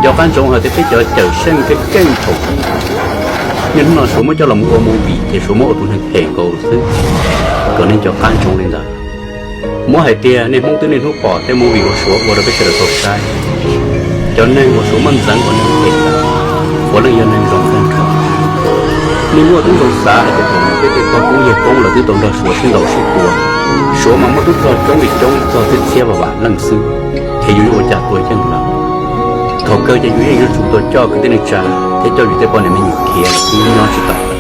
Nco qab ntsoov hais tias peb cov cawm seej keej keej thaum ub, niaj hnub no Suav muab coj los ua movie ces Suav muab ua tus neeg phem nkaus xwb. Kom nej nco qab ntsoov li ntawd. Muab hais tias nej Hmoob twb niaj hnub pom tej movie uas Suav ua rau peb sawv daws tau saib, cov neeg uas Suav muab ntxeev ua neeg phem ntawd puav leej yog neeg zoo tag nrho. Nej muaj tub zoo xav hais tias thaum ub peb tej pog koob yawg koob los twb tau nrog Suav sib ntaus sib tua, Suav mas muaj tub rog coob li coob txog txhiab txhiab vam vam leej xwb, es yus yuav ua cas tua yeej lawv? Thaum kawg ces yus yeej yuav tsum tau coj kwv tij neej tsa thiab coj yus tej poj niam me nyuam khiav, nyob tsis tau.